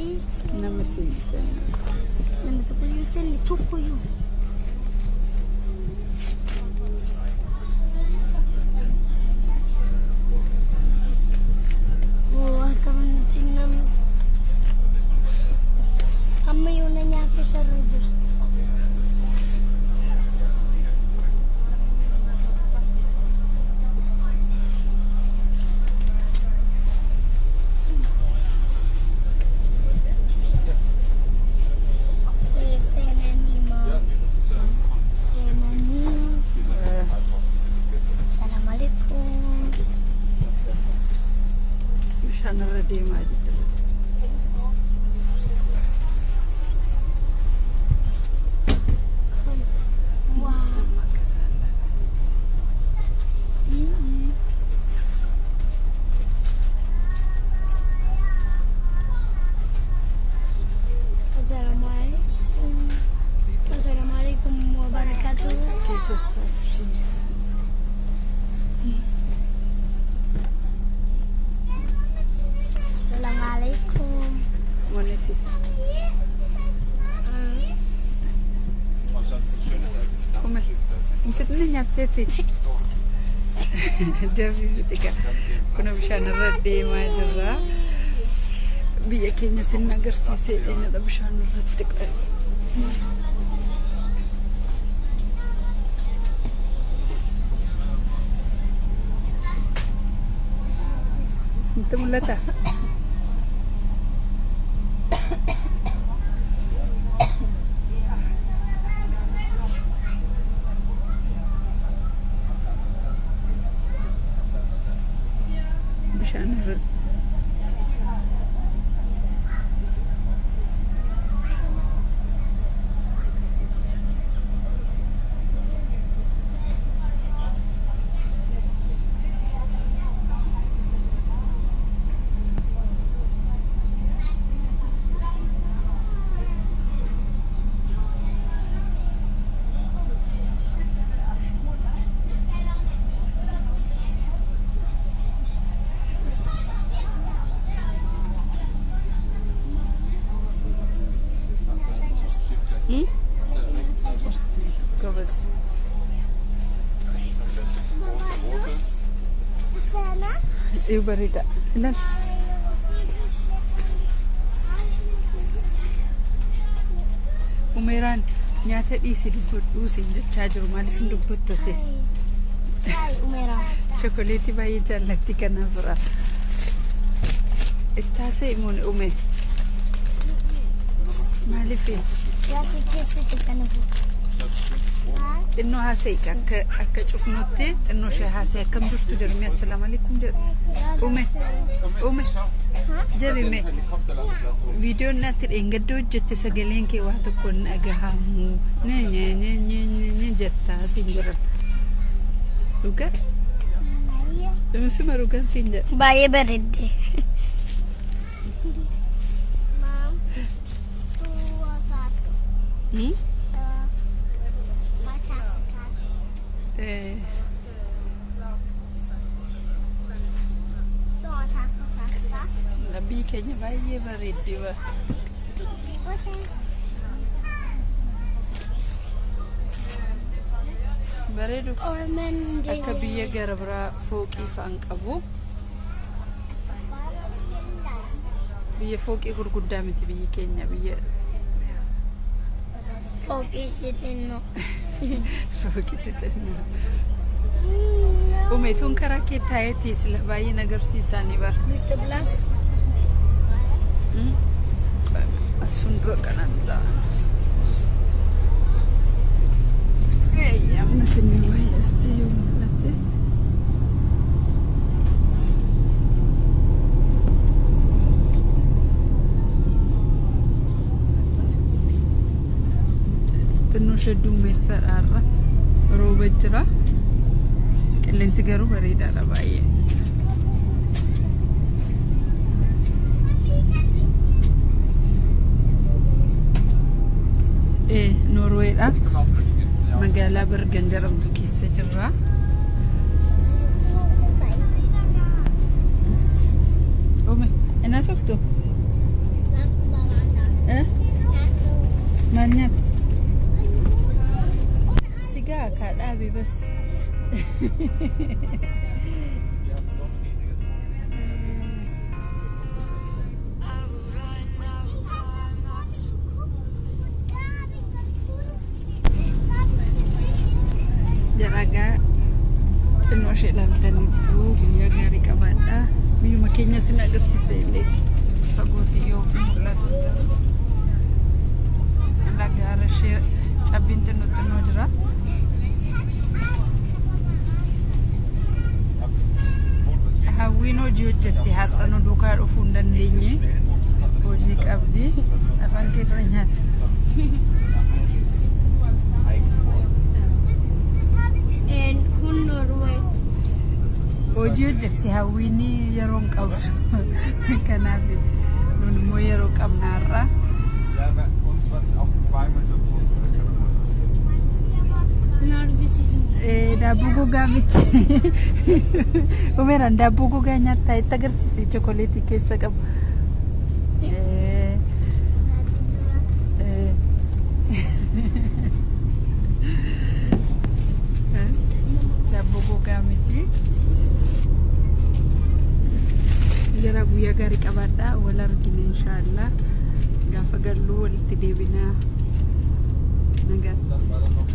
Alaikum. Nama siin seenu. Namni tokkoyyuu seenne tokkoyyuu. Akkamitti namni amma yoona nyaata sharra jirti. Seenanii maa? Seenanii. Salaam alaikum. Bishaan irra deemaa jira. Kun waa. Amma akka isaan ilaalanitti. Assalamu alaikum. Assalamu alaikum wa barakatuh. Keessa isaas Assalamu alaikum. Monetti. Ume, hin fixne nyaatteeti. Dafii fixi Kun bishaan irra deemaa jirra. Biyya keenya sin agarsiisee eenyudha bishaan irratti qabe. Sintti mul'ata? Bishaan irra. Gobees. Iyyuu bareeda. Ilaali. Umeeraan nyaata dhiisi dubbadhuu siin jechaa jiru maaliif hin dubbattu ati? Hi, Umera. Chokoleetii baay'ee jaallatti kana bira. Ittaasee immoo ume. Maaliif Nyaata keessatti kana fuudhu. Xinnoo haasa'e akka cufnutti xinnoo ishee haasa'e akkam jirtu jedhu assalaamu alaikum jedhu. Ume ume jedhime viidiyoon natti dheengadda hojjette sagaleen kee waa tokko hin dhagahamu nye nye nye nye nye nye jettaa siin jedhan. Dhugaa? Suma dhugaan siin jedha. Baay'ee bareedde. Hmm? Eh, biyyi keenya baay'ee bareeddi ba. Bareedu Orman akka biyya gara biraa fooqii fa'aan qabu. Biyya fooqii gurguddaa miti biyyi keenya biyya Fooqii xixinnoo. Fooqii xixinnoo. Umeetuun karaa kee taa'eeti sila baay'een agarsiisanii bara. Bitte blaas. As fuuldura kanaan ta'a. Amma sinni wayii asitti yoo mul'ate. Xinnoo ishee duumessaadha har'a. Rooba jira. Qilleensi garuu bareedaadha baay'ee. Noorweedha. Magaalaa Bergen jedhamtu keessa jirra. Uume, innaa softu? Maal nyaatta? Sigaa kaa dhaabe bas. Jaragaa xinnoo ishee ilaaltaniittu guyyaa gaarii qabaadha. Biyyuma keenya sin agarsiisa illee fagootti yoo mul'atu garuu. Gaara ishee cabbiin xinnoo xinnoo jira. Hawwiin hojii hojjette har'a nu duukaa dhufuu hin dandeenye. Hojii qabdi. Afaan kee dura nyaata. Kun Norway. Hojii hojjette hawwiin yeroo hin qabdu. Kanaaf nun immoo yeroo qabna har'a. Ja, bei uns war es auch zweimal so groß. Hin argisiisu. Daabboo gogaa miti. Umeeraan daabboo gogaa nyaattaa itti agarsiise chokoleetii keessa qabu. Eh, eh. Daabboo gogaa miti. Jara guyyaa gaarii qabaadhaa. Wal argina inshaallah. Gaafa galluu walitti deebinaa. Nagaatti. Dann war da noch